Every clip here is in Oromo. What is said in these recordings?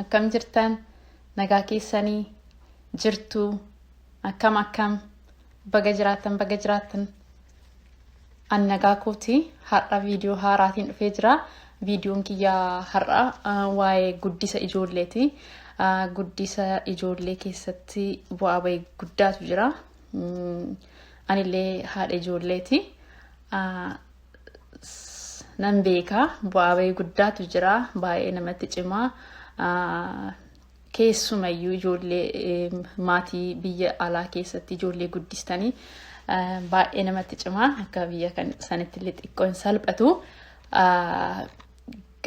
Akkam jirtan? Nagaa keessanii? Jirtuu? Akkam akkam? Baga jiraattan baga jiraattan. An nagaa kooti. Har'a viidiyoo haaraatiin dhufee jira. Viidiyoon kiyya har'a waa'ee guddisa ijoolleeti. Guddisa ijoollee keessatti bu'aa bahii guddaatu jira. Anillee haadha ijoolleeti. Nan beeka bu'aa bahii guddaatu jira baay'ee namatti cimaa keessumayyuu ijoollee maatii biyya alaa keessatti ijoollee guddistanii baay'ee namatti cimaa akka biyya kan sanitti illee xiqqoo hin salphatu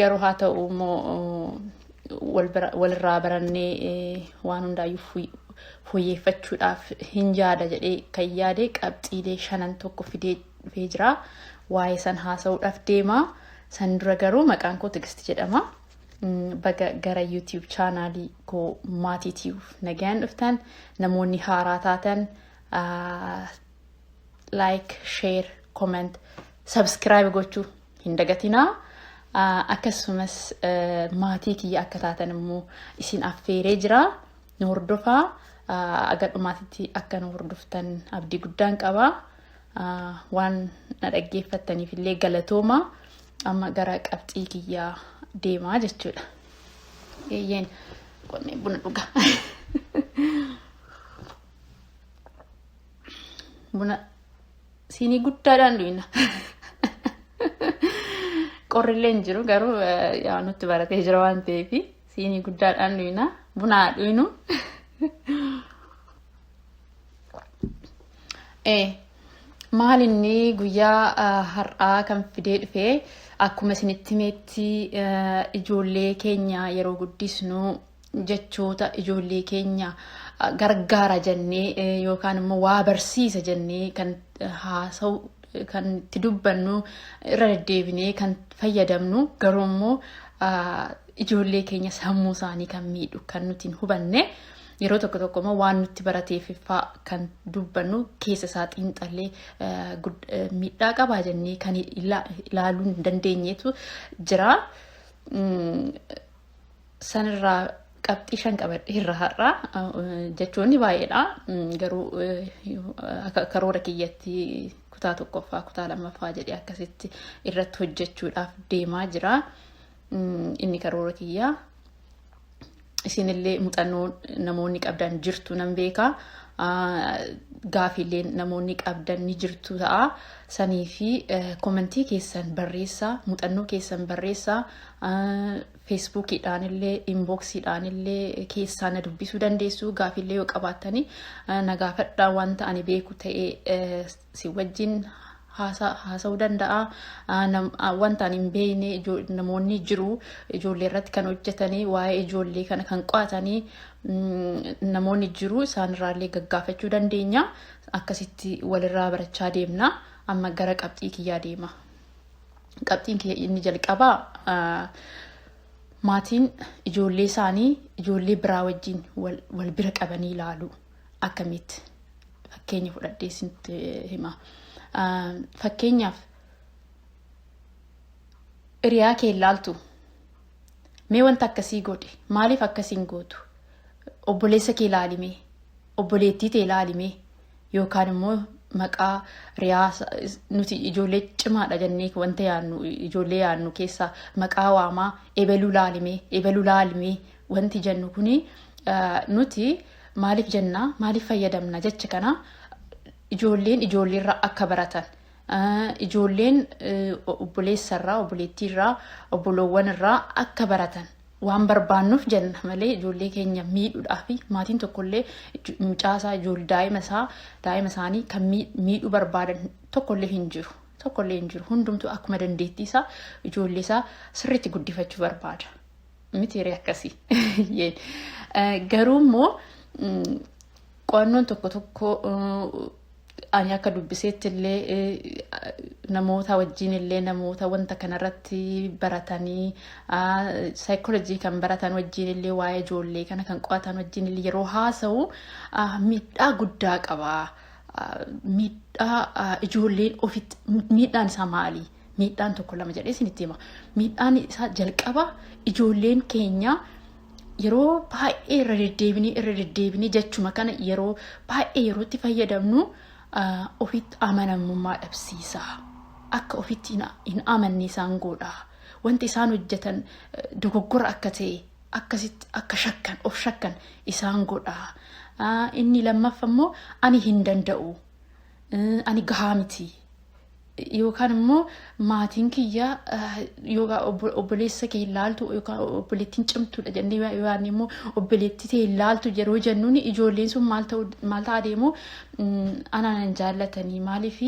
garuu haa ta'u immoo walirraa barannee waan hundaayyuu fooyyeeffachuudhaaf hin yaada jedhee kan yaade qabxiilee shanan tokko fidee dhufee jira. Waa'ee san haasa'uudhaaf deema. San dura garuu maqaan koo Tigist jedhama. Baga gara YouTube chaanaalii koo Maatii Tube nagaan dhuftan namoonni haaraa taatan like, share, comment, subscribe gochuu hin dagatinaa. Akkasumas maatii kiyya akka taatan immoo isin affeeree jira. Nu hordofaa. Aga dhumaatitti akka nu hordoftan abdii guddaan qaba. Waan na dhaggeeffattaniif illee galatooma. Amma gara qabxii kiyyaa deemaa jechuudha. Eeyyeen qonnee buna dhuga. Buna siinii guddaadhaan dhuyna. Qorrillee hin jiru garuu yaa nutti baratee jira waan ta'eef siinii guddaadhaan dhuyna. Buna haa dhuynu. Maal inni guyyaa har'aa kan fidee dhufe akkuma isinitti himetti ijoollee keenya yeroo guddisnu jechoota ijoollee keenya gargaara jennee yookaan immoo waa barsiisa jennee kan haasa'u kan itti dubbannu irra deddeebinee kan fayyadamnu garuu immoo ijoollee keenya sammuu isaanii kan miidhu kan nuti hin hubanne yeroo tokko tokko immoo waan nutti barateef faa kan dubbannu keessa isaa xiinxallee miidhaa qabaa jennee kan ilaaluu hin dandeenyetu jira. Sanirraa qabxii 5 qabadheerra har'a jechoonni baay'eedha. Garuu akka karoora kiyyatti kutaa tokkoffaa kutaa lammaffaa jedhee akkasitti irratti hojjechuudhaaf deemaa jira. Inni karoora kiyyaa. Isinillee muuxannoo namoonni qabdan jirtu nan beeka. Gaafiileen namoonni qabdan ni jirtu ta'a. Sanii fi komentii keessan barreessaa, muuxannoo keessan barreessaa. Feesbuukiidhaan illee, inboksiidhaan illee keessaa na dubbisuu dandeessu. Gaafiillee yoo qabaattanii na gaafadhaa wanta ani beeku ta'e si wajjin haasa'uu danda'a. Wanta ani hin beekne namoonni jiru ijoollee irratti kan hojjetanii waa'ee ijoollee kana kan qo'atanii namoonni jiru isaanirraallee gaggaafachuu dandeenya. Akkasitti walirraa barachaa deemna. Amma gara qabxii kiyyaa deema. Qabxiin kiyya inni jalqabaa maatiin ijoollee isaanii ijoollee biraa wajjin wal bira qabanii ilaalu akkamitti fakkeenya fudhadhee isinitti hima. Fakkeenyaaf hiriyaa kee ilaaltu mee wanta akkasii godhi maaliif akkasii hin gootu obboleessa kee ilaalimee obboleettii tee ilaalimee yookaan immoo maqaa riyaa nuti ijoollee cimaadha jennee wanta yaadnu ijoollee yaadnu keessaa maqaa waamaa ebeluu laalimee ebeluu laalimee wanti jennu kuni nuti maaliif jenna maaliif fayyadamna jecha kana ijoolleen ijoolleerraa akka baratan ijoolleen obboleessarraa obboleettiirraa obboloowwanirraa akka baratan waan barbaannuuf jenna malee ijoollee keenya miidhuudhaaf maatiin tokkollee mucaasaa ijoollee daa'ima isaa daa'ima isaanii kan miidhuu barbaadan tokkollee hin jiru. Tokkollee hin jiru. Hundumtuu akkuma dandeettii isaa ijoollee isaa sirriitti guddifachuu barbaada. Miti hiree akkasii. Garuu immoo qo'annoon tokko tokko ani akka dubbiseetti illee namoota wajjin illee namoota wanta kanarratti baratanii saayikoolojii kan baratan wajjin illee waa'ee ijoollee kana kan qo'atan wajjin illee yeroo haasa'u miidhaa guddaa qaba. Miidhaa ijoolleen ofitti miidhaan isaa maali? Miidhaan tokko lama jedhee isinitti hima. Miidhaan isaa jalqaba ijoolleen keenya Yeroo baay'ee irra deddeebinee irra deddeebinee jechuma kana yeroo baay'ee yerootti fayyadamnu ofitti amanamummaa dhabsiisa. Akka ofitti hin amanne isaan godha. Wanti isaan hojjetan dogoggora akka ta'e akkasitti akka shakkan of shakkan isaan godha. Inni lammaffaa immoo ani hin danda'u, ani gahaa miti. Yookaan immoo maatiin kiyya yookaan obboleessa kee ilaaltu yookaan obboleettiin cimtuudha jennee yaadne immoo obboleettii ta'e ilaaltu yeroo jennuun ijoolleen sun maal ta'aa deemu? Anaan hin jaallatanii. Maaliif?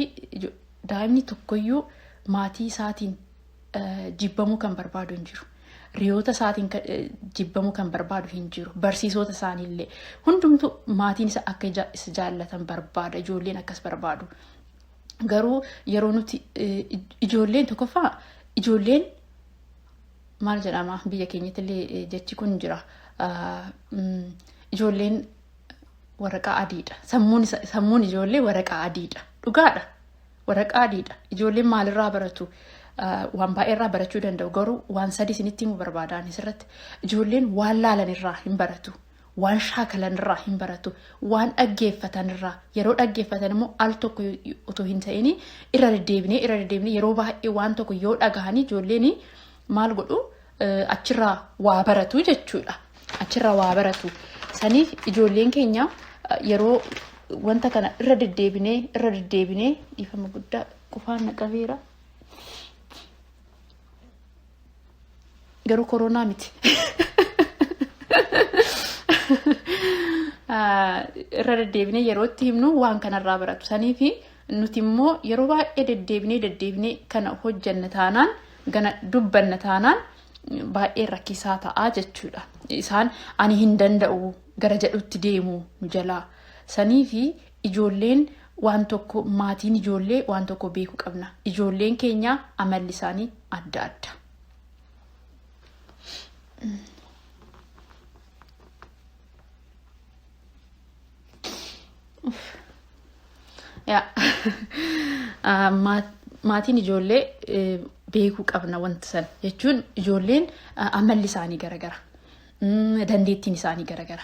Daa'imni tokkoyyuu maatii isaatiin jibbamuu kan barbaadu hin jiru. Hiriyoota isaatiin jibbamuu kan barbaadu hin jiru. Barsiisota isaaniillee hundumtu maatiin isa akka isa jaallatan barbaada. Ijoolleen akkas barbaadu. Garuu yeroo nuti ijoolleen tokkoffaa ijoolleen maal jedhama, biyya keenyatti illee jechi kun jira. Ijoolleen waraqaa adiidha. Sammuun ijoollee waraqaa adiidha. Dhugaadha. Waraqaa adiidha. Ijoolleen maalirraa baratu? Waan baay'eerraa barachuu danda'u. Garuu waan sadi isinitti himuu barbaadan asirratti. Ijoolleen waan laalan irraa hin baratu. Waan shaakalan irraa hin baratu. Waan dhaggeeffatan irraa. Yeroo dhaggeeffatan immoo al tokko otoo hin ta'in irra deddeebinee irra deddeebinee yeroo baay'ee waan tokko yoo dhagahanii ijoolleen maal godhu? Achirraa waa baratu jechuudha. Achirraa waa baratu. Saniif ijoolleen keenya yeroo wanta kana irra deddeebinee irra deddeebinee, dhiifama guddaa, qufaan na qabeera. Garuu koronaa miti. Irra deddeebinee yeroo itti himnu waan kanarraa baratu. Sanii fi nuti immoo yeroo baay'ee deddeebinee deddeebinee kana hojjanna taanaan, gana dubbanna taanaan, baay'ee rakkisaa ta'aa jechuudha. Isaan ani hin danda'u gara jedhutti deemu nu jalaa. Sanii fi ijoolleen waan tokko, maatiin ijoollee waan tokko beekuu qabna. Ijoolleen keenya amalli isaanii adda adda. Yaa maatiin ijoollee beekuu qabna wanta san jechuun ijoolleen amalli isaanii garagara. Dandeettiin isaanii garagara.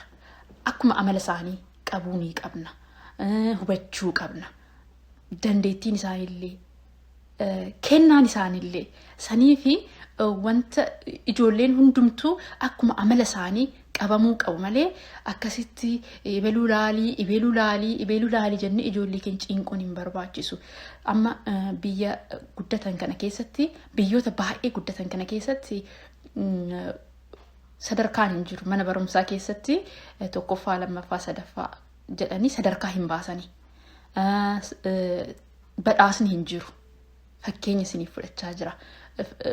Akkuma amala isaanii qabuu ni qabna. Hubachuu qabna. Dandeettiin isaaniillee, kennaan isaaniillee sanii fi wanta ijoolleen hundumtuu akkuma amala isaanii qabamuu qabu malee akkasitti ibeluu laalii, ibeluu laalii, ibeluu laalii jennee ijoollee keenya cinquun hin barbaachisu. Amma biyya guddatan kana keessatti, biyyoota baay'ee guddatan kana keessatti sadarkaan hin jiru. Mana barumsaa keessatti tokkoffaa, lammaffaa, sadaffaa jedhanii sadarkaa hin baasanii. Badhaasni hin jiru. Fakkeenya isiniif fudhachaa jira.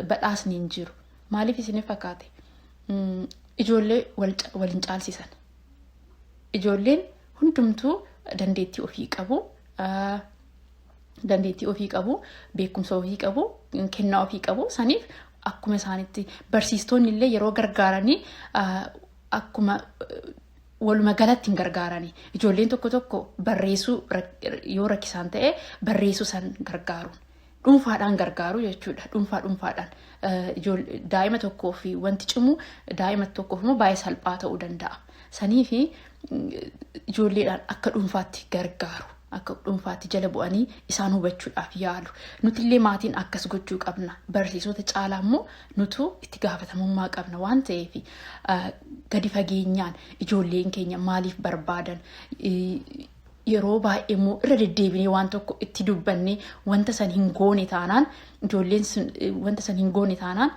Badhaasni hin jiru. Maaliif isiniif fakkaate? Ijoollee wal hin caalsisan. Ijoolleen hundumtuu dandeettii ofii qabu. Dandeettii ofii qabu, beekumsa ofii qabu, kennaa ofii qabu. Saniif akkuma isaanitti barsiistonni illee yeroo gargaaranii akkuma waluma galatti hin gargaarani. Ijoolleen tokko tokko barreessuu yoo rakkisaan ta'e barreessuu san gargaaru. Dhuunfaadhaan gargaaru jechuudha. Dhuunfaa dhuunfaadhaan. Daa'ima tokkoo fi wanti cimu daa'ima tokkoof immoo baay'ee salphaa ta'uu danda'a. Sanii fi ijoolleedhaan akka dhuunfaatti gargaaru. Akka dhuunfaatti jala bu'anii isaan hubachuudhaaf yaalu. Nutillee maatiin akkas gochuu qabna. Barsiisota caalaa immoo nutu itti gaafatamummaa qabna waan ta'eef gadi fageenyaan ijoolleen keenya maaliif barbaadan, yeroo baay'ee immoo irra deddeebinee waan tokko itti dubbannee wanta san hin goone taanaan, ijoolleen sun wanta san hin goone taanaan,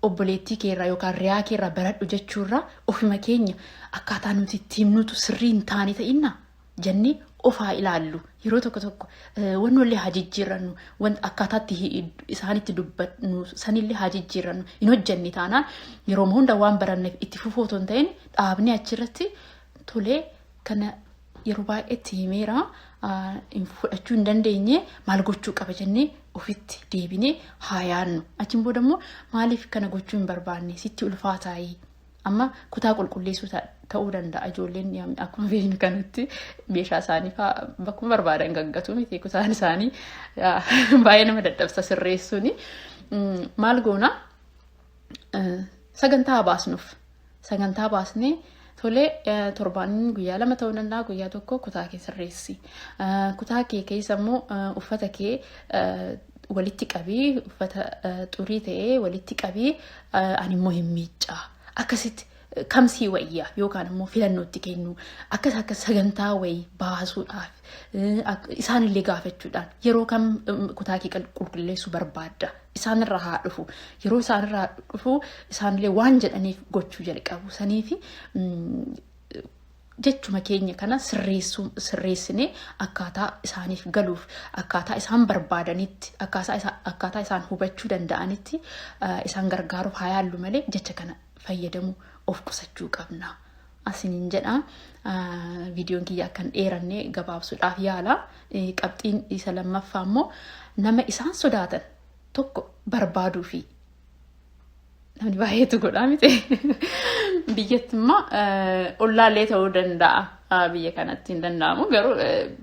obboleettii keerraa yookaan riyaa keerraa baradhu jechuurraa ofima keenya akkaataa nuti itti himnutu sirrii hin taane ta'inna jennee ofaa ilaallu. Yeroo tokko tokko wannollee haa jijjiirrannu, wanta akkaataatti isaanitti dubbannu sanillee haa jijjiirrannu. Hin hojjenne taanaan yeroo hunda waan baranneef itti fufuu otoo hin ta'in dhaabnee achirratti tolee, kana yeroo baay'eetti himeera, hin fudhachuu hin dandeenye, maal gochuu qaba jennee ofitti deebinee haa yaadnu. Achiin booda immoo maaliif kana gochuu hin barbaanne, sitti ulfaataayii? Amma kutaa qulqulleessuu ta'uu danda'a. Ijoolleen akkuma beeknu kanatti meeshaa isaanii fa'aa bakkuma barbaadan gaggatu miti, kutaan isaanii baay'ee nama dadhabsa sirreessuuni. Maal goona? Sagantaa baasnuuf. Sagantaa baasnee, tolee, torbaan guyyaa 2 ta'uu danda'a, guyyaa 1 kutaa kee sirreessi. Kutaa kee keessa immoo uffata kee walitti qabii, uffata xurii ta'ee walitti qabii, ani immoo hin miiccaa. Akkasitti kamsii wayyaa yookaan immoo filannootti kennu, akkas akka sagantaa wayii baasuudhaaf, isaanillee gaafachuudhaan, yeroo kam kutaa kee qulqulleessuu barbaadda, isaanirraa haa dhufu. Yeroo isaanirraa dhufu isaanillee waan jedhaniif gochuu jalqabu. Saniifi jechuma keenya kana sirreessinee, akkaataa isaaniif galuuf, akkaataa isaan barbaadanitti, akkaataa isaan hubachuu danda'anitti isaan gargaaruuf haa yaallu malee jecha kana fayyadamu of qusachuu qabna. Asiniin jedha, viidiyoon kiyya akkan dheeranne gabaabsuudhaaf yaala. Qabxiin isa lammaffaa immoo nama isaan sodaatan tokko barbaaduu fi namni baay'eetu godhaa miti. Biyyatti immoo ollaallee ta'uu danda'a. Biyya kanatti hin danda'amu, garuu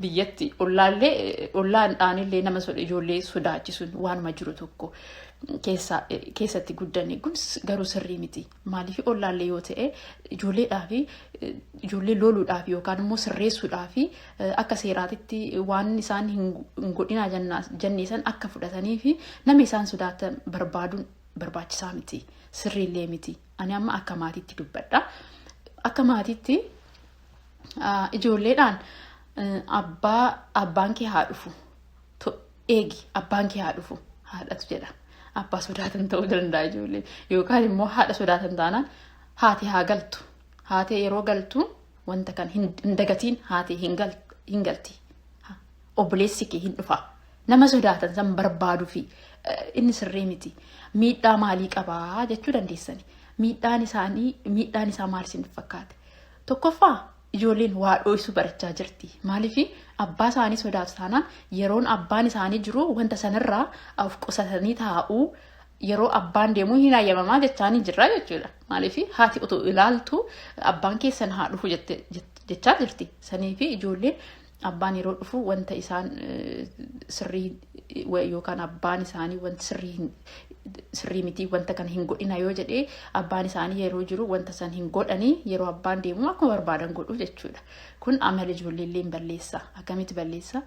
biyyatti ollaallee, ollaadhaanillee nama ijoollee sodaachisuun waanuma jiru tokko keessatti guddanne. Kun garuu sirrii miti. Maaliif, ollaallee yoo ta'e ijoolleedhaa fi ijoollee loluudhaaf yookaan immoo sirreessuudhaaf, akka seeraatitti waan isaan hin godhinaa jennee san akka fudhatanii fi nama isaan sodaatan barbaaduun barbaachisaa miti. Sirriillee miti. Ani amma akka maatiitti dubbadha. Akka maatiitti ijoolleedhaan abbaan kee haa dhufu. Eegi, abbaan kee haa dhufu haadhatu jedha. Abbaa sodaatan ta'uu danda'a ijoolleen, yookaan immoo haadha sodaatan taanaan haati haa galtu. Haati yeroo galtu wanta kan hin dagatiin, haati hin galti. Obboleessi kee hin dhufa. Nama sodaatan san barbaaduu fi inni sirrii miti. Miidhaa maalii qabaa jechuu dandeessani. Miidhaan isaanii, miidhaan isaa maal isin fakkaate? Tokkoffaa, ijoolleen waa dho'isuu barachaa jirti. Maaliif, abbaa isaanii sodaatu taanaan yeroon abbaan isaanii jiru wanta sanarraa of qusatanii taa'uu, yeroo abbaan deemuu hin hayyamamaa jechaanii jirra jechuudha. Maaliif, haati otoo ilaaltu abbaan keessan haa dhufu jechaa jirti. Sanii fi ijoolleen abbaan yeroo dhufu wanta isaan sirrii yookaan abbaan isaanii wanti sirrii miti, wanta kana hin godhina yoo jedhee, abbaan isaanii yeroo jiru wanta san hin godhanii, yeroo abbaan deemu akkuma barbaadan godhu jechuudha. Kun amala ijoollee illee hin balleessa. Akkamitti balleessa?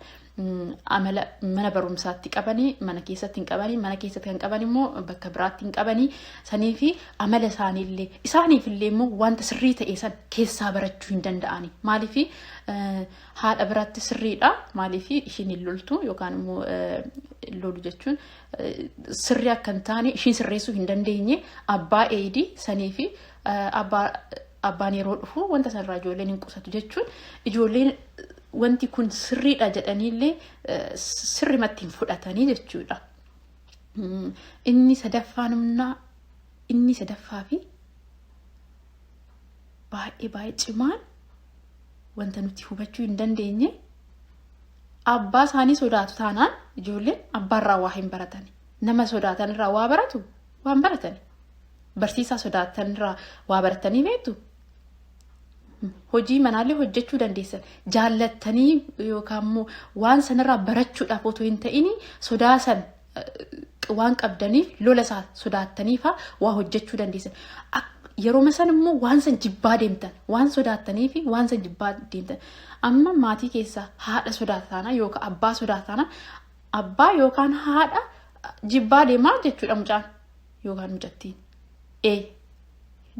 Amala mana barumsaatti qabanii mana keessatti hin qabanii, mana keessatti kan qaban immoo bakka biraatti hin qabanii. Sanii fi amala isaaniillee, isaaniif illee immoo wanta sirrii ta'e san keessaa barachuu hin danda'ani. Maaliif, haadha biratti sirriidha. Maaliif, ishiin hin loltu, yookaan immoo lolu jechuun sirrii akka hin taane ishiin sirreessuu hin dandeenye abbaa eedii. Sanii fi abbaan yeroo dhufu wanta sanarraa ijoolleen hin qusatu jechuun, ijoolleen wanti kun sirriidha jedhaniillee sirrimatti hin fudhatanii jechuudha. Inni sadaffaan humnaa, inni sadaffaa fi baay'ee baay'ee cimaan, wanta nuti hubachuu hin dandeenye, abbaa isaanii sodaatu taanaan ijoolleen abbaarraa waa hin baratani. Nama sodaatan irraa waa baratu waan baratani. Barsiisaa sodaatan irraa waa baratanii beektu? Hojii manaallee hojjechuu dandeessan. Jaallattanii yookaan immoo waan sanarraa barachuudhaaf otoo hin ta'in, sodaa san waan qabdaniif, lola isaa sodaattaniifa waa hojjechuu dandeessan. Yeroo san immoo waan san jibbaa deemtan, waan sodaattanii fi waan san jibbaa deemtan. Amma maatii keessaa haadha sodaataana yookaan abbaa sodaataana, abbaa yookaan haadha jibbaa deemaa jechuudha mucaan yookaan mucattiin.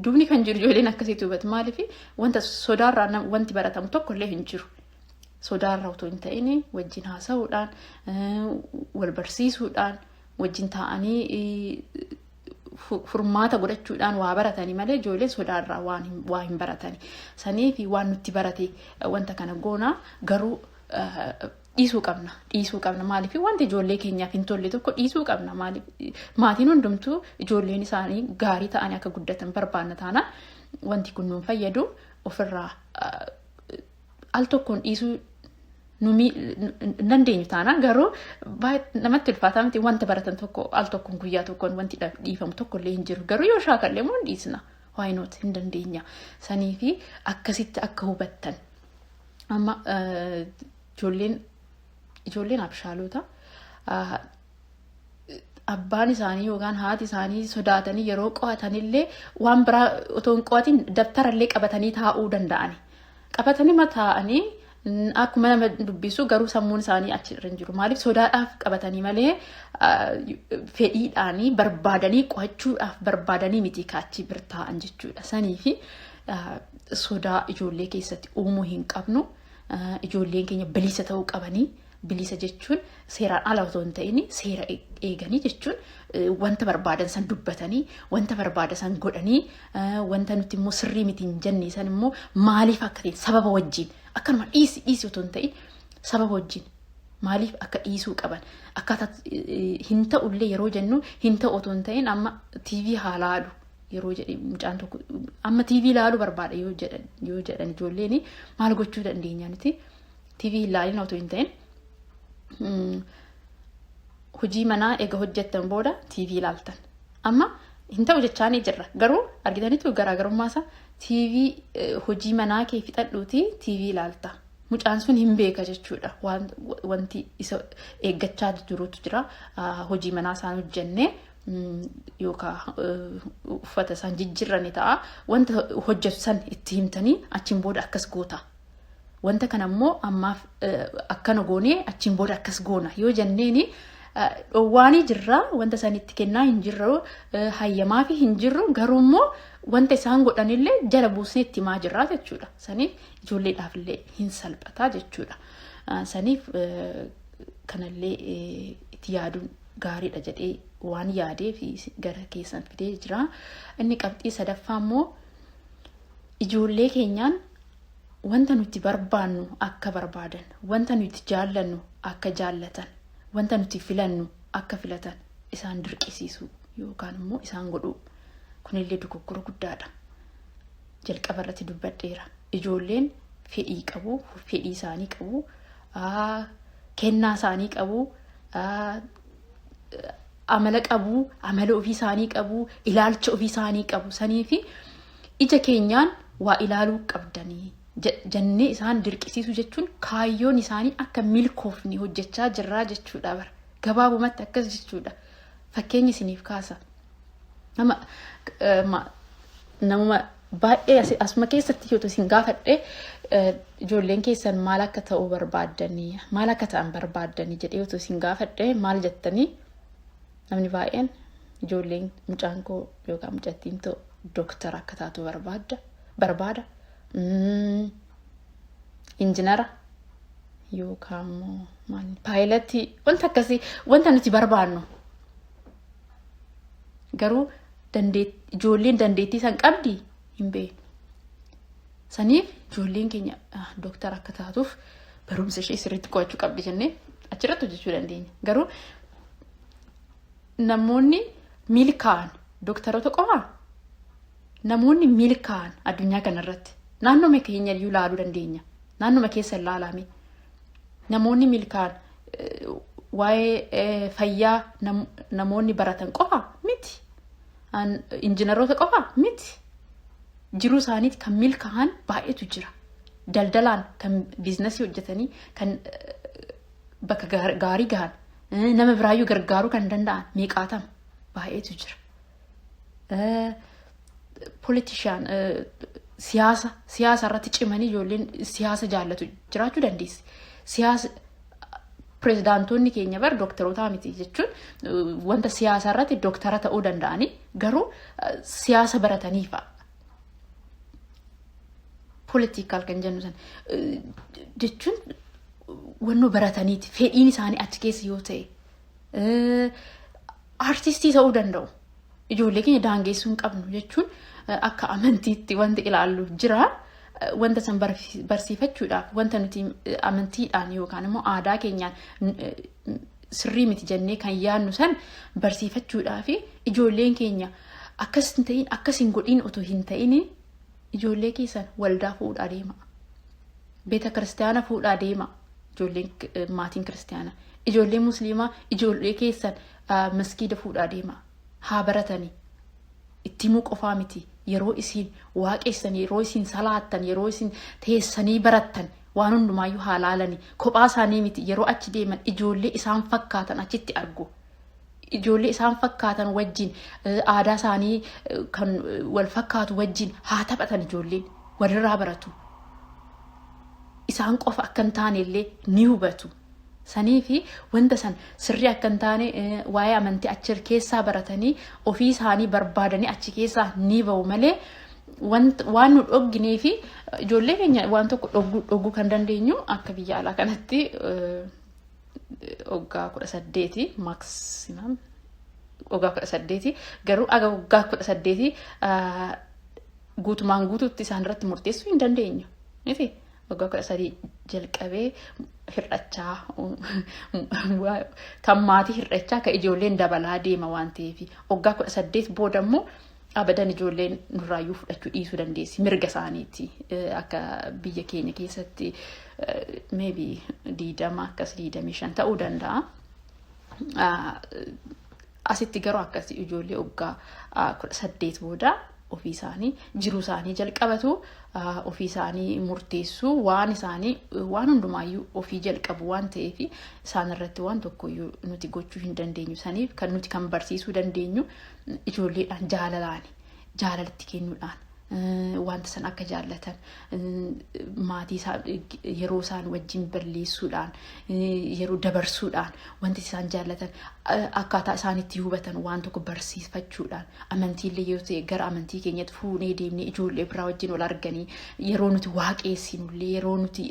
Dubni kan jiru ijoolleen akkasiitu hubatu. Maaliif, wanta sodaarraa wanti baratamu tokko illee hin jiru. Sodaarraa otoo hin ta'in, wajjin haasa'uudhaan, wal barsiisuudhaan, wajjin taa'anii furmaata godhachuudhaan waa baratanii malee ijoolleen sodaarraa waa hin baratani. Saniif waan nutti barate wanta kana goonaa, garuu dhiisuu qabna. Dhiisuu qabna. Maaliif, wanti ijoollee keenyaaf hin tolle tokko dhiisuu qabna. Maaliif, maatiin hundumtuu ijoolleen isaanii gaarii ta'anii akka guddatan barbaanna taanaan, wanti kun nuun fayyadu, ofirraa al tokkoon dhiisuu nu dandeenyu taanaan garuu namatti ulfaataa miti. Wanta baratan tokko al tokkoon, guyyaa tokkoon wanti dhiifamu tokko illee hin jiru. Garuu yoo shaakallee immoo hin dhiisna. Why not, hin dandeenya. Sanii fi akkasitti akka hubattan. Amma ijoolleen abshaalota. Abbaan isaanii yookaan haati isaanii sodaatanii yeroo qo'atanillee waan biraa otoo hin qo'atin dabtarallee qabatanii taa'uu danda'ani. Qabatanii taa'anii akkuma nama dubbisu, garuu sammuun isaanii achi irra hin jiru. Maaliif? Sodaadhaaf qabatanii malee fedhiidhaanii barbaadanii qo'achuudhaaf barbaadanii miti kaachi bir taa'an jechuudha. Sanii fi sodaa ijoollee keessatti uumuu hin qabnu. Ijoolleen keenya bilisa ta'uu qabanii. Bilisa jechuun seeraan ala otoo hin ta'in, seera eeganii jechuun, wanta barbaadan san dubbatanii, wanta barbaadan san godhanii, wanta nuti immoo sirrii miti hin jenne san immoo maaliif akka ta'e sababa wajjin, akkanuma dhiisi dhiisi otoo hin ta'in, sababa wajjin maaliif akka dhiisuu qaban, akkaataa hin ta'ullee yeroo jennu hin ta'u otoo hin ta'in, amma TV haa laalu yeroo jedhe mucaan tokko, amma TV ilaaluu barbaada yoo jedhan ijoolleen, maal gochuu dandeenya nuti? TV hin laalin otoo hin ta'in, hojii manaa eega hojjettan booda TV ilaaltan. Amma hin ta'u jechaanii jirra. Garuu argitanitu garaagarummaa isaa? TV, hojii manaa kee fixadhuuti TV ilaalta. Mucaan sun hin beeka jechuudha. Wanti isa eeggachaa jirutu jira. Hojii manaa isaan hojjennee yookaan uffata isaan jijjiirrani ta'a. Wanta hojjetu san itti himtanii, achiin booda akkas goota. Wanta kana immoo ammaaf akkana goonee, achiin booda akkas goona yoo jenneeni, dhoowwaanii jirra, wanta isaan itti kennaa hin jirru, hayyamaa fi hin jirru, garuu immoo wanta isaan godhanillee jala buusnee itti himaa jirra jechuudha. Saniif ijoolleedhaaf illee hin salphataa jechuudha. Saniif kanallee itti yaaduun gaariidha jedhee waan yaadee fi gara keessan fidee jira. Inni qabxii sadaffaa immoo, ijoollee keenyaan wanta nuti barbaannu akka barbaadan, wanta nuti jaallannu akka jaallatan, wanta nuti filannu akka filatan isaan dirqisiisuu yookaan immoo isaan godhuu, kunillee dogoggora guddaadha. Jalqaba irratti dubbadheera. Ijoolleen fedhii qabu, fedhii isaanii qabu, kennaa isaanii qabu, amala qabu, amala ofii isaanii qabu, ilaalcha ofii isaanii qabu. Sanii fi ija keenyaan waa ilaaluu qabdanii jennee isaan dirqisiisuu jechuun kaayyoon isaanii akka milkoofni hojjechaa jirraa jechuudha bara. Gabaabumatti akkas jechuudha. Fakkeenya isiniif kaasa. Nama namuma baay'ee asuma keessatti yoo isin gaafadhe, ijoolleen keessan maal akka ta'uu barbaaddanii, maal akka ta'an barbaaddanii jedhee otoo isin gaafadhe, maal jettanii? Namni baay'een ijoolleen, mucaan koo yookaan mucattiin ta'u dooktara akka taatu barbaada, injinara yookaan immoo paayilatii, wanta akkasii, wanta nuti barbaannu. Garuu ijoolleen dandeettii san qabdi? Hin beeknu. Saniif ijoolleen keenya dooktara akka taatuuf barumsa ishee sirriitti qo'achuu qabdi jennee achirratti hojjechuu dandeenya. Garuu namoonni milkaa'an dooktaroota qofaa? Namoonni milkaa'an addunyaa kanarratti naannoo keenya iyyuu ilaaluu dandeenya. Naannoma keessa ilaalame. Namoonni milkaa'an waa'ee fayyaa namoonni baratan qofa miti. Injiinaroota qofa miti. Jiruu isaaniitti kan milkaa'an baay'eetu jira. Daldalaan kan biizinasii hojjetanii kan bakka gaarii gahan, nama biraayyuu gargaaruu kan danda'an meeqaatama baay'eetu jira. Politician, siyaasa irratti cimanii ijoolleen siyaasa jaallatu jiraachuu dandeessi. Siyaasa, pirezidaantoonni keenya bar dooktaroota miti jechuun, wanta siyaasa irratti dooktara ta'uu danda'anii, garuu siyaasa baratanii fa'a. Political kan jennu san jechuun wannoo barataniiti, fedhiin isaanii achi keessa yoo ta'e, artistii ta'uu danda'u. Ijoollee keenya daangeessuu hin qabnu jechuun, akka amantiitti wanti ilaallu jira. Wanta san barsiifachuudhaaf, wanta nuti amantiidhaan yookaan immoo aadaa keenyaan sirrii miti jennee kan yaadnu san barsiifachuudhaaf, ijoolleen keenya akkas hin ta'in, akkas hin godhin otoo hin ta'in, ijoollee keessan waldaa fuudhaa deema. Beeta kiristaana fuudhaa deema. Ijoolleen maatiin kiristaana. Ijoollee musliimaa, ijoollee keessan maskiida fuudhaa deema. Haa baratanii. Itti himuu qofaa miti. Yeroo isin waaqessan, yeroo isin salaattan, yeroo isin teessanii barattan, waan hundumaayyuu haa laalanii. Kophaa isaanii miti, yeroo achi deeman ijoollee isaan fakkaatan achitti argu. Ijoollee isaan fakkaatan wajjin, aadaa isaanii kan wal fakkaatu wajjin haa taphatan. Ijoolleen walirraa baratu. Isaan qofa akka hin taane illee ni hubatu. Sanii fi wanta san sirrii akka hin taane, waa'ee amantii achi keessaa baratanii ofii isaanii barbaadanii achi keessaa ni ba'u malee, waan nu dhogginee fi ijoollee keenya waan tokko dhogguu kan dandeenyu akka biyya alaa kanatti waggaa 18, maximum waggaa 18. Garuu aga waggaa 18 guutumaan guutuutti isaan irratti murteessuu hin dandeenyu. Miti waggaa 13 jalqabee hir'achaa, kan maatii hir'achaa, kan ijoolleen dabalaa deema waan ta'eef, waggaa 18 booda immoo abadan ijoolleen nurraayyuu fudhachuu dhiisuu dandeessi, mirga isaaniiti. Akka biyya keenya keessatti maybe 20, akkas 25 ta'uu danda'a. Asitti garuu akkasii ijoollee waggaa 18 booda ofii isaanii jiruu isaanii jalqabatu, ofii isaanii murteessuu, waan isaanii waan hundumaayyuu ofii jalqabu waan ta'eef, isaan irratti waan tokkoyyuu nuti gochuu hin dandeenyu. Saniif kan nuti kan barsiisuu dandeenyu ijoolleedhaan jaalalaani, jaalalatti kennuudhaan, wanta san akka jaallatan, maatii yeroo isaan wajjin balleessuudhaan, yeroo dabarsuudhaan, wanti isaan jaallatan akkaataa isaan itti hubatan waan tokko barsiifachuudhaan, amantiillee yoo ta'e gara amantii keenyatti fuunee deemnee, ijoollee biraa wajjin wal arganii, yeroo nuti waaqeessinullee, yeroo nuti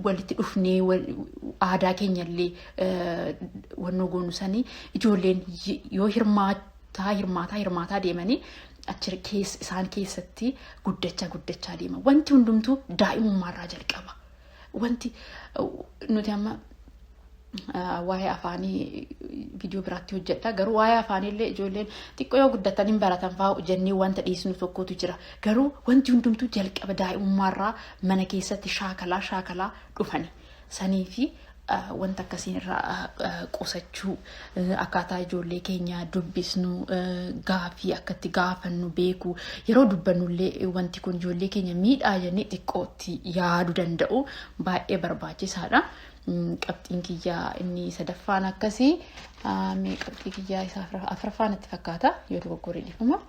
walitti dhufnee aadaa keenyallee wannoo goonu sanii, ijoolleen yoo hirmaataa hirmaataa hirmaataa deemanii achi keessa isaan keessatti guddachaa guddachaa deema. Wanti hundumtuu daa'imummaarraa jalqaba. Wanti nuti amma waa'ee afaanii viidiyoo biraatti hojjedha. Garuu waa'ee afaanii illee ijoolleen xiqqoo yoo guddatan hin baratan fa'aa jennee wanta dhiisnu tokkotu jira. Garuu wanti hundumtuu jalqaba daa'imummaarraa mana keessatti shaakalaa shaakalaa dhufani. Sanii fi wanta akkasiin irraa qusachuu, akkaataa ijoollee keenya dubbisnu, gaafii akkatti gaafannu beeku, yeroo dubbannullee wanti kun ijoollee keenya miidhaa jennee xiqqootti yaaduu danda'u baay'ee barbaachisaadha. Qabxiin kiyyaa inni sadaffaan akkasii. Mee qabxii kiyyaa isa afuraffaan itti fakkaata, yoo dogoggoree dhiifama.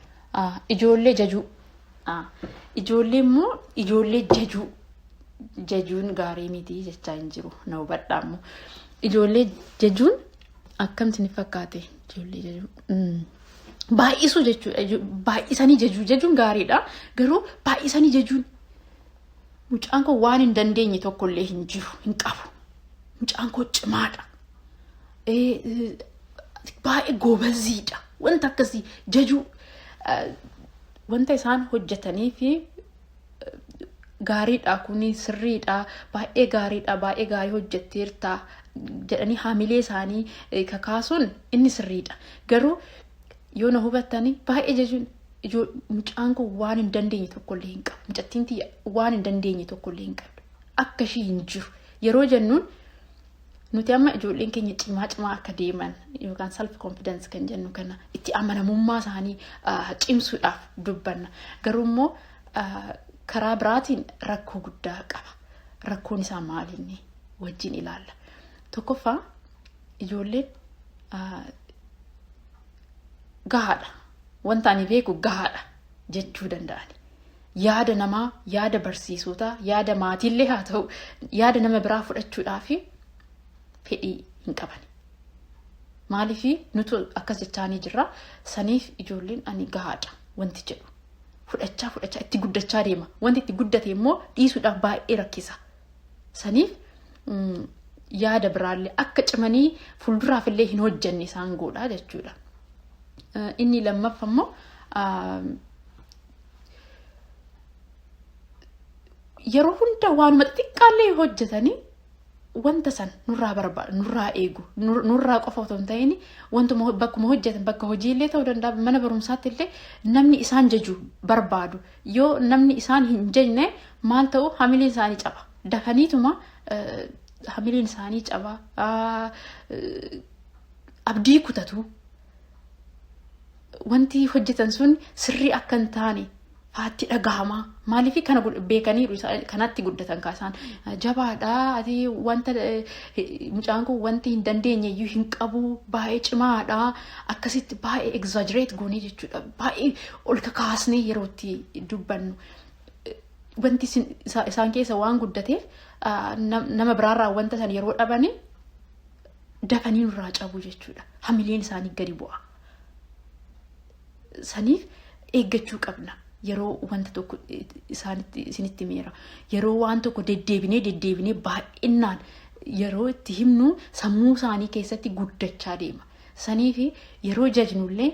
Ijoollee jajuu. Ijoollee immoo ijoollee jajuu. Jajuun gaarii miti jechaa hin jiru, na hubadhaa immoo. Ijoollee jajuun akkamti ni fakkaate, ijoollee jajuu? Baay'isuu jechuudha. Baay'isanii jajuu. Jajuun gaariidha. Garuu baay'isanii jajuun, mucaan koo waan hin dandeenye tokkollee hin jiru, hin qabu. Mucaan koo cimaadha. Baay'ee goobaziidha. Wanta akkasii jajuu, wanta isaan hojjetanii fi gaariidha, kuni sirriidha, baay'ee gaariidha, baay'ee gaarii hojjetteerta jedhanii haamilee isaanii kakaasuun inni sirriidha. Garuu yoo na hubattanii, baay'ee jechuun mucaan kun waan hin dandeenye tokkollee hin qabu. Mucattiin tiyya waan hin dandeenye tokkollee hin qabdu. Akka ishii hin jiru. Yeroo jennuun nuti amma ijoolleen keenya cimaa cimaa akka deeman yookaan self confidence kan jennu kana, itti amanamummaa isaanii cimsuudhaaf dubbanna. Garuu immoo karaa biraatiin rakkoo guddaa qaba. Rakkoon isaa maalinni wajjin ilaalla. Tokkoffaa, ijoolleen gahaadha. Wanta ani beeku gahaadha jechuu danda'ani. Yaada namaa, yaada barsiisotaa, yaada maatiillee haa ta'u, yaada nama biraa fudhachuudhaaf fedhii hin qaban. Maaliif nuti akkas jechaanii jirra? Saniif ijoolleen ani gahaadha wanti jedhu fudhachaa fudhachaa itti guddachaa deema. Wanti itti guddate immoo dhiisuudhaaf baay'ee rakkisa. Saniif yaada biraallee akka cimanii fuulduraaf illee hin hojjanne isaan godha jechuudha. Inni lammaffaa immoo, yeroo hunda waanuma xixiqqaallee hojjetanii wanta san nurraa barbaadu, nurraa eegu. Nurraa qofa otoo hin ta'in, wantuma bakkuma hojjetan, bakka hojiillee ta'uu danda'a, mana barumsaatti illee namni isaan jaju barbaadu. Yoo namni isaan hin jajne maal ta'u? Hamileen isaanii caba dafaniituma, hamileen isaanii caba, abdii kutatu, wanti hojjetan sun sirrii akka hin taane Faatti dhagahama. Maaliif kana beekaniiru, kanatti guddatan kaasaan jabaadha. Ati wanta mucaan kun wanti hin dandeenye iyyuu hin qabu, baay'ee cimaadha. Akkasitti baay'ee exaggerate goonee jechuudha. Baay'ee ol kakaasnee yeroo itti dubbannu. Wanti isaan keessa waan guddateef, nama biraarraa wanta san yeroo dhabanii dafanii nurraa cabu jechuudha. Hamileen isaanii gadi bu'a. Saniif eeggachuu qabna. Yeroo wanta tokko isaanitti isinitti miira. Yeroo waan tokko deddeebinee deddeebinee baay'inaan yeroo itti himnu, sammuu isaanii keessatti guddachaa deema. Saniif yeroo jajnullee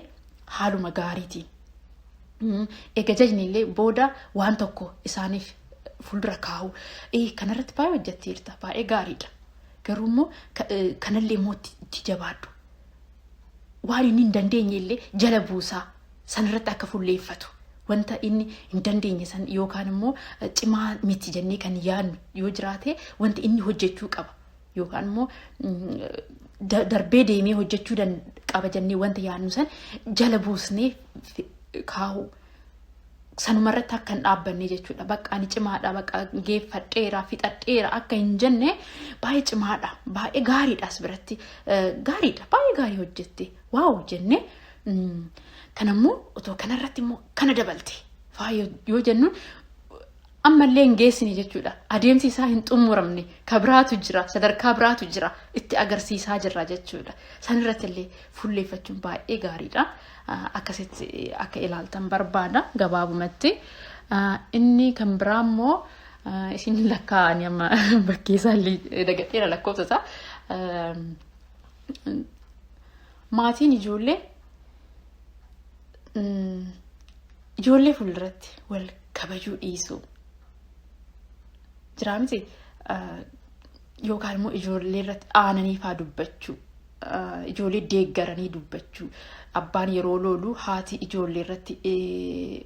haaluma gaariitiin. Egaa jajnillee booda waan tokko isaaniif fuuldura kaa'u. Kanarratti baay'ee hojjetteerta, baay'ee gaariidha. Garuu immoo kanallee immoo itti jabaadhu. Waan inni hin dandeenye illee jala buusaa, sanarratti akka fulleeffatu. Wanta inni hin dandeenye san yookaan immoo cimaa miti jennee kan yaadnu yoo jiraate, wanti inni hojjechuu qaba. Yookaan immoo darbee deemee hojjechuu qaba jennee wanta yaadnu san jala buusnee kaa'u. Sanumarratti akka hin dhaabbanne jechuudha. Bakka ani cimaadha, bakka geeffadheera, fixadheera akka hin jenne, baay'ee cimaadha, baay'ee gaariidha, as biratti gaariidha, baay'ee gaarii hojjette, wow jenne, kanammoo otoo kanarratti immoo kana dabalte faaya yoo jennuun, ammallee hin geessine jechuudha. Adeemsi isaa hin xumuramne, ka biraatu jira, sadarkaa biraatu jira, itti agarsiisaa jirra jechuudha. Sanirratti illee fulleeffachuun baay'ee gaariidha. Akkasitti akka ilaaltan barbaada gabaabumatti. Inni kan biraa immoo isin lakkaa'anii amma bakkee isaallee dagadheera lakkoofsa isaa. Maatiin ijoollee fuulduratti wal kabajuu dhiisuu. Jira miti, yookaan immoo ijoollee irratti aananii faa dubbachuu. Ijoollee deeggaranii dubbachuu. Abbaan yeroo loolu haati ijoollee irratti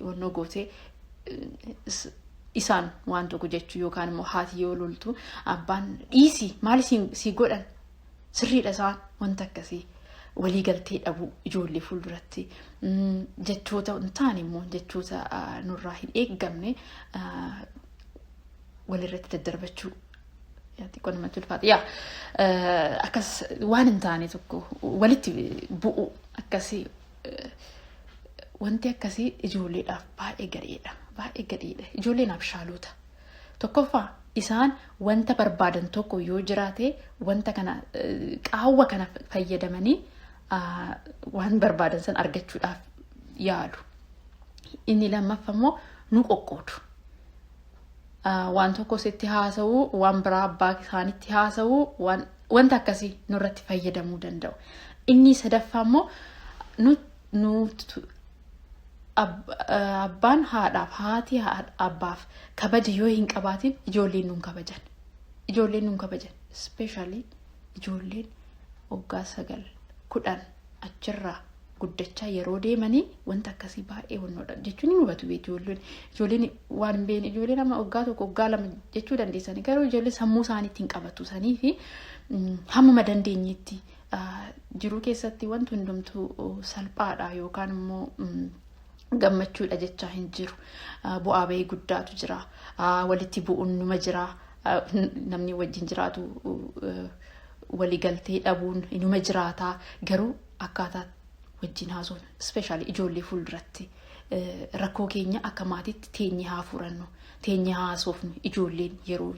wannoo gootee isaan waan tokko jechuu, yookaan immoo haati yoo loltu abbaan "Dhiisi, maal si godhan, sirriidha isaan", wanta akkasii, waliigaltee dhabuu ijoollee fuulduratti, jechoota hin taane immoo jechoota nurraa hin eeggamne walirratti daddarbachuu. Xiqqoo namatti ulfaata. Yaa, akkas waan hin taane tokko walitti bu'u akkasii, wanti akkasii ijoolleedhaaf baay'ee gadheedha. Baay'ee gadheedha. Ijoolleen abshaalota. Tokkoffaa, isaan wanta barbaadan tokko yoo jiraate, wanta kana, qaawwa kana fayyadamanii waan barbaadan san argachuudhaaf yaalu. Inni lammaffaa immoo nu qoqqoodu. Waan tokko sitti haasa'uu, waan biraa abbaa isaanitti haasa'uu, wanta akkasii nurratti fayyadamuu danda'u. Inni sadaffaa immoo nu abbaan haadhaaf, haati abbaaf kabaja yoo hin qabaatin, ijoolleen nuun kabajan. Ijoolleen nuun kabajan. Especially ijoolleen waggaa 9, 10 achirraa guddachaa yeroo deemanii wanta akkasii baay'ee wannoodha jechuun hin hubatu. Ijoolleen waan hin beekne, ijoolleen amma waggaa 1, waggaa 2 jechuu dandeessanii, garuu ijoolleen sammuu isaaniitti hin qabatu. Sanii fi hammuma dandeenyetti jiruu keessatti wanti hundumtuu salphaadha yookaan immoo gammachuudha jechaa hin jiru. Bu'aa bahii guddaatu jira. Walitti bu'uun numa jira. Namni wajjin jiraatu waliigaltee dhabuun inuma jiraata. Garuu akkaataa wajjin haasofnu, especially ijoollee fuulduratti, rakkoo keenya akka maatiitti teenyee haa furannu, teenyee haasofnu. Ijoolleen yeroo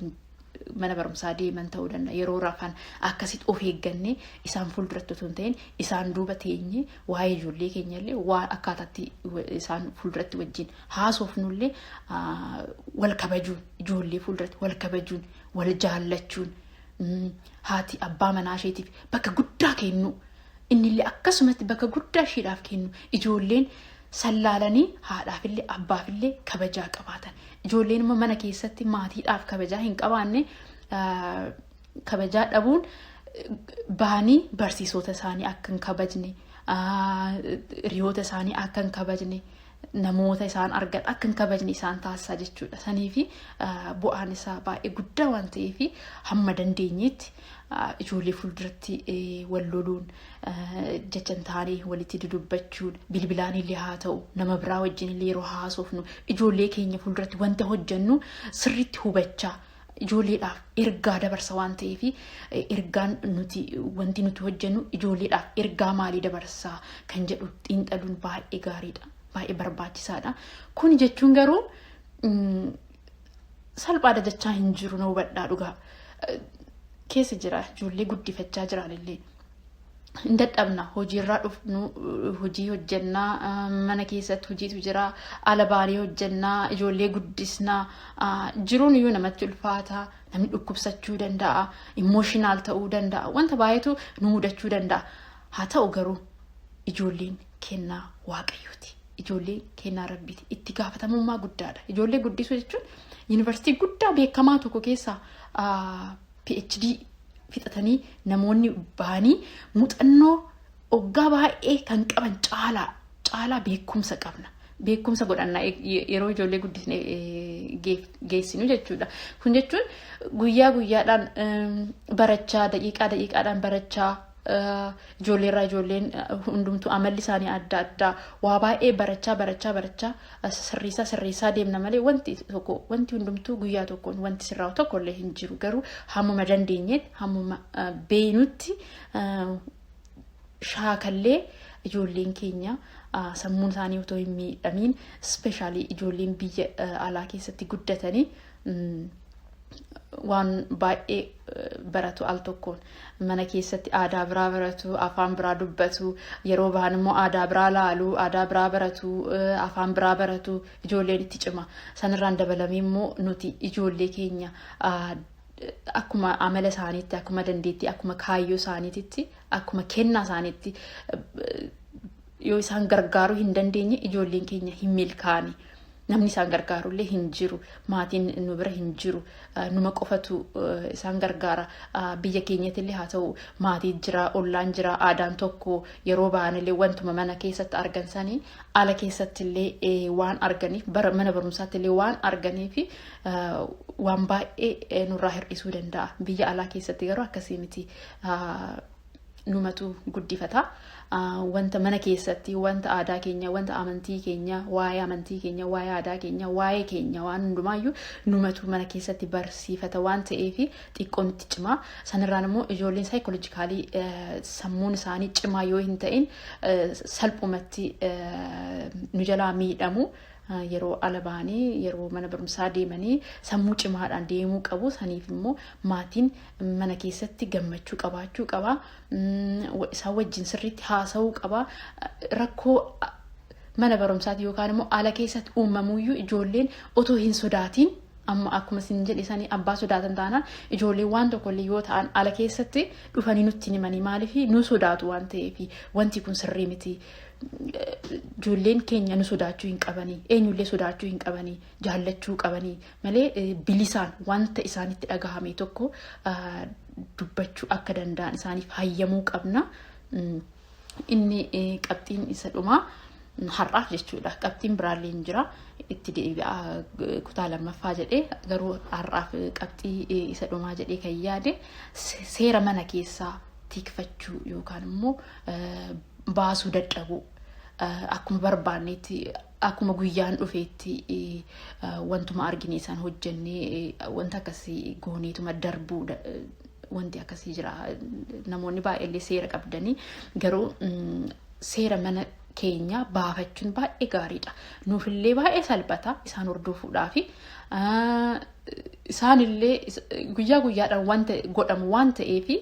mana barumsaa deeman ta'uu danda'a, yeroo rafan akkasitti of eeggannee, isaan fuulduratti otoo hin ta'in isaan duuba teenyee, waa'ee ijoollee keenya illee waan akkaataatti isaan fuulduratti wajjin haasofnullee, wal kabajuun, ijoollee fuulduratti wal kabajuun, wal jaallachuun, haati abbaa manaa isheetiif bakka guddaa kennu, innillee akkasumatti bakka guddaa isheedhaaf kennu, ijoolleen sallaalanii haadhaafillee abbaafillee kabajaa qabaatan. Ijoolleen immoo mana keessatti maatiidhaaf kabajaa hin qabaanne, kabajaa dhabuun bahanii barsiisota isaanii akka hin kabajne, hiriyoota isaanii akka hin kabajne. Namoota isaan argan akka hin kabajne isaan taasisaa jechuudha. Saniifi bu'aan isaa baay'ee guddaa waan ta'eef, hamma dandeenyetti ijoollee fuulduratti wal loluun, jecha hin taane walitti dudubbachuun, bilbilaan illee haa ta'u, nama biraa wajjin illee yeroo haasofnu, ijoollee keenya fuulduratti wanta hojjennu sirriitti hubachaa, ijoolleedhaaf ergaa dabarsa waan ta'eef, ergaan nuti, wanti nuti hojjennu ijoolleedhaaf ergaa maalii dabarsaa kan jedhu xiinxaluun baay'ee gaariidha. Baay'ee barbaachisaadha. Kun jechuun garuu salphaadha jechaa hin jiru, na hubadhaa dhugaa. Keessa jira, ijoollee guddifachaa jiran illee. Hin dadhabna. Hojiirraa dhufnu, hojii hojjennaa, mana keessatti hojiitu jira, ala baanee hojjennaa, ijoollee guddisnaa, jiruun iyyuu namatti ulfaata, namni dhukkubsachuu danda'a, emotional ta'uu danda'a, wanta baay'eetu nu mudachuu danda'a. Haa ta'u garuu ijoolleen kennaa Waaqayyooti. Ijoolleen kennaa Rabbiiti. Itti gaafatamummaa guddaadha. Ijoollee guddisuu jechuun yuunivarsiitii guddaa beekamaa tokko keessaa PhD fixatanii namoonni bahanii muuxannoo waggaa baay'ee kan qaban caalaa caalaa beekumsa qabna. Beekumsa godhannaa yeroo ijoollee guddisne geessinu jechuudha. Kun jechuun guyyaa guyyaadhaan barachaa, daqiiqaa daqiiqaadhaan barachaa, ijoolleerraa, ijoolleen hundumtuu amalli isaanii adda addaa, waa baay'ee barachaa barachaa barachaa, sirriisaa sirriisaa deemna malee wanti tokko, wanti hundumtuu guyyaa tokkoon wanti sirraa'u tokko illee hin jiru. Garuu hammuma dandeenyetti, hammuma beeynutti shaakallee, ijoolleen keenya sammuun isaanii otoo hin miidhamiin, especially ijoolleen biyya alaa keessatti guddatanii waan baay'ee baratu. Al tokkoon mana keessatti aadaa biraa baratu, afaan biraa dubbatu, yeroo bahan immoo aadaa biraa laalu, aadaa biraa baratu, afaan biraa baratu. Ijoolleen itti cima. Sanirraan dabalamee immoo nuti ijoollee keenya akkuma amala isaaniitti, akkuma dandeettii, akkuma kaayyoo isaaniititti, akkuma kennaa isaaniitti yoo isaan gargaaruu hin dandeenye, ijoolleen keenya hin milkaa'ani. Namni isaan gargaarullee hin jiru. Maatiin nu bira hin jiru. Numa qofatu isaan gargaara. Biyya keenyatti haa ta'u, maatii jira, ollaan jira, aadaan tokko, yeroo ba'anillee wantuma mana keessatti argan sanii ala keessatti illee waan arganiif, mana barumsaatti illee waan arganiif, waan baay'ee nurraa hir'isuu danda'a. Biyya alaa keessatti garuu akkasii miti. Numatu guddifata. Wanta mana keessatti, wanta aadaa keenya, wanta amantii keenya, waa'ee amantii keenya, waa'ee aadaa keenya, waa'ee keenya, waan hundumaayyuu numatu mana keessatti barsiifata waan ta'eef xiqqoo nutti cimaa. Sanirraan immoo ijoolleen psychologically sammuun isaanii cimaa yoo hin ta'in salphumatti nu jalaa miidhamu. Yeroo ala ba'anii, yeroo mana barumsaa deemanii sammuu cimaadhaan deemuu qabu. Saniif immoo maatiin mana keessatti gammachuu qabaachuu qaba. Isaan wajjin sirriitti haasa'uu qaba. Rakkoo mana barumsaatti yookaan immoo ala keessatti uumamuyyuu ijoolleen otoo hin sodaatiin, amma akkuma isin jedhe sanii, abbaa sodaatan taanaan ijoolleen waan tokkollee yoo ta'an ala keessatti dhufanii nutti himanii. Maaliif? Nu sodaatu waan ta'eef. Wanti kun sirrii miti. Ijoolleen keenya nu sodaachuu hin qabanii, eenyullee sodaachuu hin qabanii, jaallachuu qabanii malee, bilisaan wanta isaanitti dhagahame tokko dubbachuu akka danda'an isaaniif hayyamuu qabna. Inni qabxiin isa dhumaa har'aaf jechuudha. Qabxiin biraallee hin jira. Itti deebi'aa kutaa lammaffaa jedhee, garuu har'aaf qabxii isa dhumaa jedhee kan yaade, seera mana keessaa tikfachuu yookaan immoo baasuu dadhabuu, akkuma barbaannetti, akkuma guyyaan dhufeetti wantuma argine isaan hojjennee, wanta akkasii gooneetuma darbuu, wanti akkasii jira. Namoonni baay'eellee seera qabdanii, garuu seera mana keenya baafachuun baay'ee gaariidha. Nuufillee baay'ee salphata isaan hordofuudhaafi. Isaanillee guyyaa guyyaadhaan wanta godhamu waan ta'eefi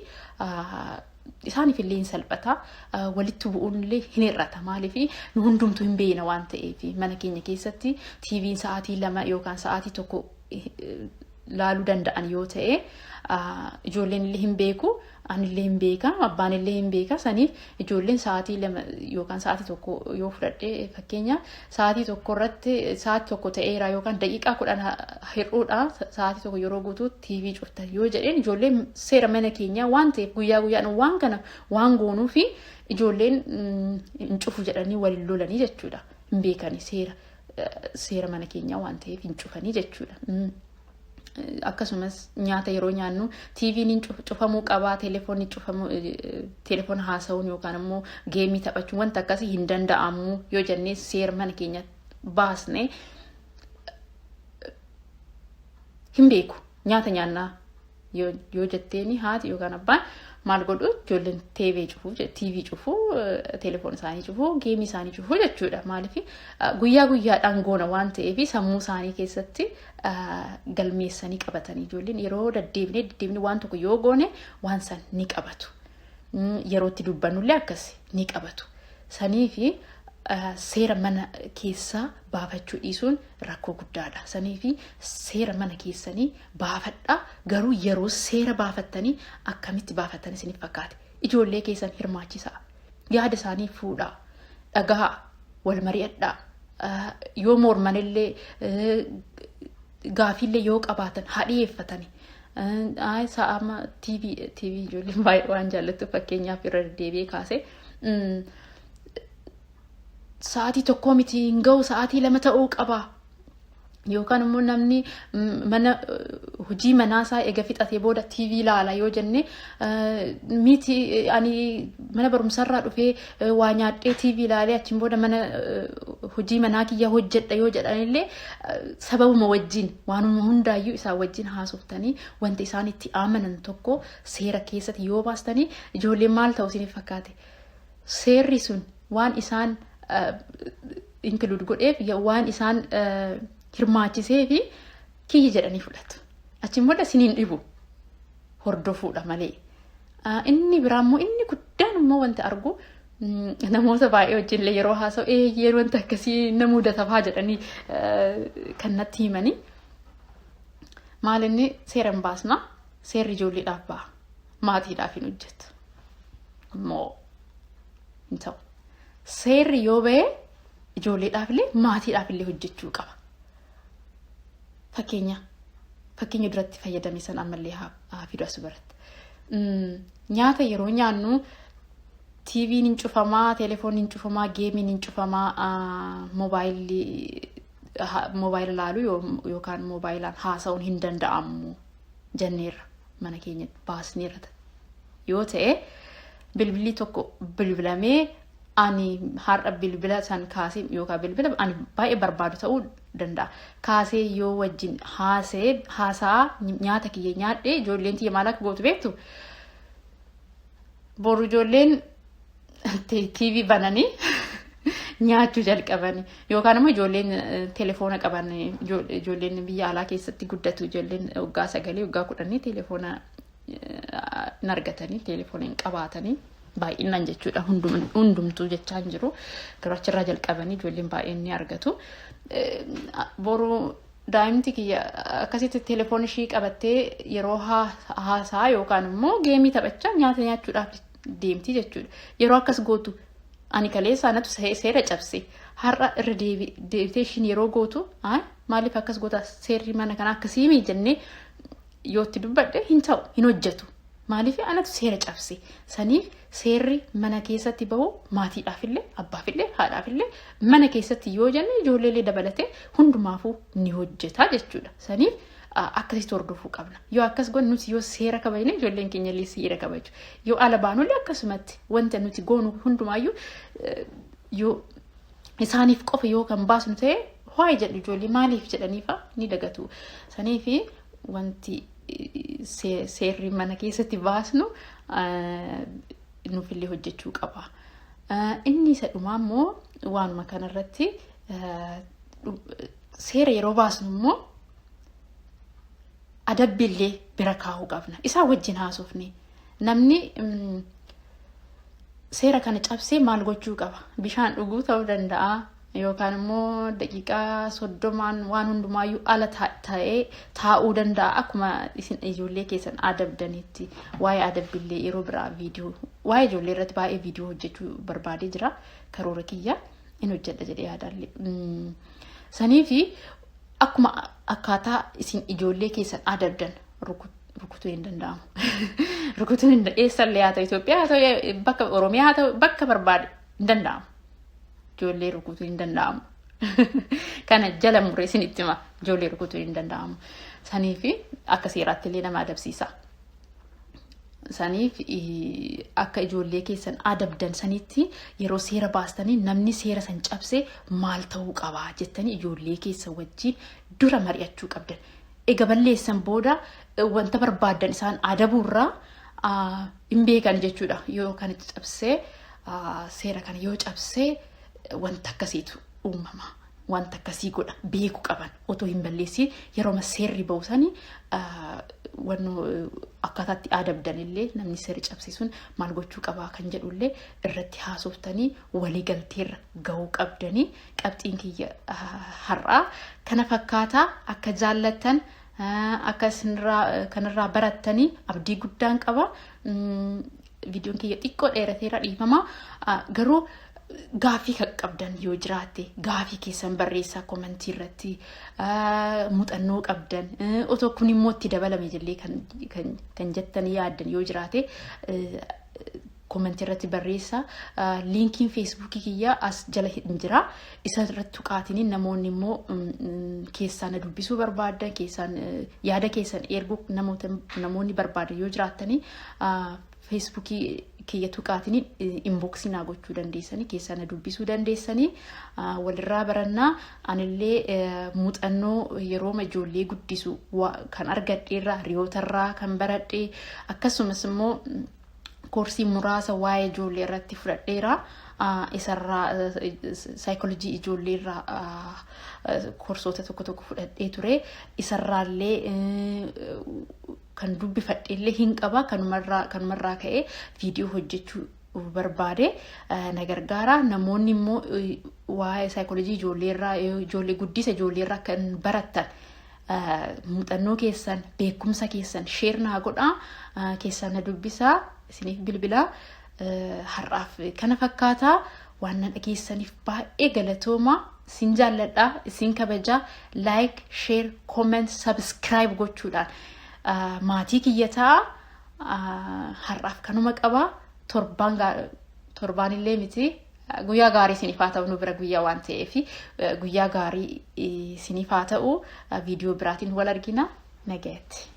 isaaniif illee hin salphata. Walitti bu'uun illee hin hir'ata. Maaliif? Nu hundumtuu hin beekna waan ta'eef, mana keenya keessatti TV'n sa'aatii 2 yookaan sa'aatii 1 laaluu danda'an yoo ta'e, ijoolleen illee hin beeku, anillee hin beeka, abbaan illee hin beeka. Saniif ijoolleen sa'aatii 2 yookaan sa'aatii 1 yoo fudhadhe, fakkeenya, sa'aatii 1 irratti sa'aatii 1 ta'eera yookaan daqiiqaa 10 hir'uudha, sa'aatii 1 yeroo guutuu TV cuftan yoo jedheen, ijoolleen seera mana keenyaa waan ta'eef, guyyaa guyyaan waan kana waan goonuu fi ijoolleen hin cufu jedhanii waliin lolanii jechuudha. Hin beekani, seera mana keenyaa waan ta'eef hin cufanii jechuudha. Akkasumas nyaata yeroo nyaannu TV'n cufamuu qabaa, telefoonni cufamuu, telefoona haasa'uun yookaan immoo game taphachuun wanta akkasii hin danda'amu yoo jennee seera mana keenya baasne, hin beeku. Nyaata nyaannaa yoo jetteeni haati yookaan abbaan maal godhu? Ijoolleen TV cufuu, TV cufuu, telefoona isaanii cufuu, game isaanii cufuu jechuudha. Maaliif? Guyyaa guyyaadhaan goona waan ta'eef sammuu isaanii keessatti galmeessanii qabatanii. Ijoolleen yeroo deddeebinee deddeebinee waan tokko yoo goone waan san ni qabatu. Yeroo itti dubbannullee akkas ni qabatu. Sanii fi seera mana keessaa baafachuu dhiisuun rakkoo guddaadha. Sanii fi seera mana keessanii baafadhaa. Garuu yeroo seera baafattanii akkamitti baafattan isiniif fakkaate? Ijoollee keessan hirmaachisaa. Yaada isaanii fuudhaa. Dhagahaa. Wal mari'adhaa. Yoo mormanillee, gaafiillee yoo qabaatan haa dhiyeeffatani. Sa'a amma TV ijoolleen baay'ee waan jaallattu fakkeenyaaf irra deddeebi'ee kaase. Sa'aatii 1 miti, hin ga'u, sa'aatii 2 ta'uu qaba. Yookaan immoo namni mana hojii manaasaa eega fixatee booda TV ilaala yoo jenne, miti, ani mana barumsarraa dhufee waa nyaadhee TV ilaalee achiin booda mana hojii manaa kiyya hojjedha yoo jedhanillee, sababuma wajjin waanuma hundaayyuu isaan wajjin haasoftanii wanti isaan itti amanan tokko seera keessatti yoo baastanii, ijoolleen maal ta'u isiniif fakkaate? Seerri sun waan isaan include godheef, waan isaan hirmaachisee fi kiyya jedhanii fudhatu. Achiin booda isiniin dhibu, hordofuudha malee. Inni biraa immoo, inni guddaan immoo, wanti argu namoota baay'ee wajjinillee yeroo haasa'u, eeyyeen, wanta akkasii na mudatafaa jedhanii kan natti himanii. Maal inni? Seera hin baasna, seerri ijoolleedhaaf ba'a, maatiidhaaf hin hojjetu. Immoo hin ta'u. Seerri yoo ba'e ijoolleedhaaf illee maatiidhaaf illee hojjechuu qaba. Fakkeenya duratti fayyadame san ammallee haa fidu as biratti. Nyaata yeroo nyaannu TV'n hin cufamaa, telefoonni hin cufamaa, gameiin hin cufamaa, moobaayilli moobaayila laaluu yookaan moobaayilaan haasa'uun hin danda'amu jenneerra, mana keenya baasneerra yoo ta'e, bilbilli tokko bilbilamee ani har'a bilbila san kaasee yookaan bilbila ani baay'ee barbaadu ta'uu danda'a. Kaasee yoo wajjin haasee haasaa nyaata kiyya nyaadhee, ijoolleen tiyya maal akka gootu beektu? Boru ijoolleen TV bananii nyaachuu jalqabanii yookaan immoo ijoolleen telefoona qaban, ijoolleen biyya alaa keessatti guddatu, ijoolleen waggaa 9, waggaa 10 telefoona hin argatanii, telefoona hin qabaatanii baay'inaan jechuudha. Hundumtuu jechaa hin jiru, garuu achirraa jalqabanii ijoolleen baay'een ni argatu. Boru daa'imti kiyya akkasitti telefoona ishii qabattee yeroo haasaa yookaan immoo game taphachaa nyaata nyaachuudhaaf deemti jechuudha. Yeroo akkas gootu ani kaleessa anatu seera cabse, har'a irra deebitee ishiin yeroo gootu, maaliif akkas goota, seerri mana kanaa akkasii jennee yoo itti dubbadhe, hin ta'u, hin hojjetu. Maaliif? Anatu seera cabse. Saniif seerri mana keessatti bahu maatiidhaafillee, abbaafillee, haadhaafillee, mana keessatti yoo jenne ijoolleellee dabalatee hundumaafuu ni hojjeta jechuudha. Saniif akkasitti hordofuu qabna. Yoo akkas goone, nuti yoo seera kabajne, ijoolleen keenya illee seera kabaju. Yoo ala baanullee akkasumatti wanta nuti goonu hundumaayyuu yoo isaaniif qofa yoo kan baasnu ta'e, waa'ee jedhu ijoollee maaliif jedhaniifa ni dagatu. Saniifi wanti seerri mana keessatti baasnu nuufillee hojjechuu qaba. Inni isa dhumaa immoo waanuma kanarratti, seera yeroo baasnu immoo adabbiillee bira kaa'uu qabna. Isaan wajjin haasofne, namni seera kana cabsee maal gochuu qaba? Bishaan dhuguu ta'uu danda'a yookaan immoo daqiiqaa 30n waan hundumaayyuu ala ta'ee taa'uu danda'a. Akkuma isin ijoollee keessan adabdanitti, waa'ee adabbiillee yeroo biraa viidiyoo, waa'ee ijoollee irratti baay'ee viidiyoo hojjechuu barbaadee jira. Karoora kiyya in hojjedha jedhee yaadaallee. Saniifi akkuma akkaataa isin ijoollee keessan adabdan, rukutuu hin danda'amu. Rukutuun hin eessallee haa ta'u, Itoophiyaa haa ta'u, bakka Oromiyaa haa ta'u, bakka barbaade hin danda'amu. Ijoollee rukutuun hin danda'amu. Kana jala muree isinitti hima, ijoollee rukutuun hin danda'amu. Saniif akka seeraatti illee nama adabsiisa. Saniif akka ijoollee keessan adabdan sanitti yeroo seera baastanii namni seera san cabse maal ta'uu qabaa jettanii ijoollee keessan wajjin dura mari'achuu qabdan. Ega balleessan booda wanta barbaaddan isaan adabuurraa hin beekan jechuudha. Yoo kana cabsee, seera kana yoo cabsee, wanta akkasiitu uumama. Wanta akkasii godha beeku qaban. Otoo hin balleessin yeroo seerri ba'u sani wanno akkaataatti adabdan illee, namni seerri cabse sun maal gochuu qabaa kan jedhullee irratti haasoftanii waliigalteerra gahuu qabdanii. Qabxiin kiyya har'aa kana fakkaataa. Akka jaallattan, akka isinirraa kanarraa barattanii abdii guddaan qaba. Viidiyoon kiyya xiqqoo dheerateera, dhiifama. Garuu gaafii kan qabdan yoo jiraatte gaafii keessan barreessaa commentii irratti. Muuxannoo qabdan, otoo kun immoo itti dabalame jellee kan jettanii yaaddan yoo jiraate commentii irratti barreessaa. Linkiin Facebookii kiyyaa as jala hin jira. Isa irratti tuqaatiniin namoonni immoo keessaan na dubbisuu barbaadan, keessaan yaada keessan erguu namoonni barbaadan yoo jiraattanii, Facebookii kiyya tuqaatiniin inboxii naa gochuu dandeessanii, keessaa na dubbisuu dandeessanii, walirraa barannaa. Anillee muuxannoo yeroo ijoollee guddisu kan argadheerraa, hiriyootarraa kan baradhe, akkasumas immoo koorsii muraasa waa'ee ijoollee irratti fudhadheera. Isarraa saayikoolojii ijoollee irraa koorsoota tokko tokko fudhadhee ture. Isarraallee kan dubbifadheellee hin qaba. Kanumarraa ka'ee viidiyoo hojjechuu barbaade, na gargaara. Namoonni immoo waa'ee saayikoolojii ijoollee irraa, ijoollee guddisa ijoollee irraa kan barattan, muuxannoo keessan, beekumsa keessan share naa godhaa, keessan na dubbisaa, isiniif bilbilaa. Har'aaf kana fakkaataa. Waan na dhageessaniif baay'ee galatooma. Isin jaalladha, isin kabajaa. Like, share, comment, subscribe gochuudhaan maatii kiyya ta'a. Har'aaf kanuma qaba. Torbaan torbaan illee miti, guyyaa gaarii isiniif haa ta'u. Nu bira guyyaa waan ta'eef guyyaa gaarii isiniif haa ta'u. Viidiyoo biraatiin wal argina, nagaatti.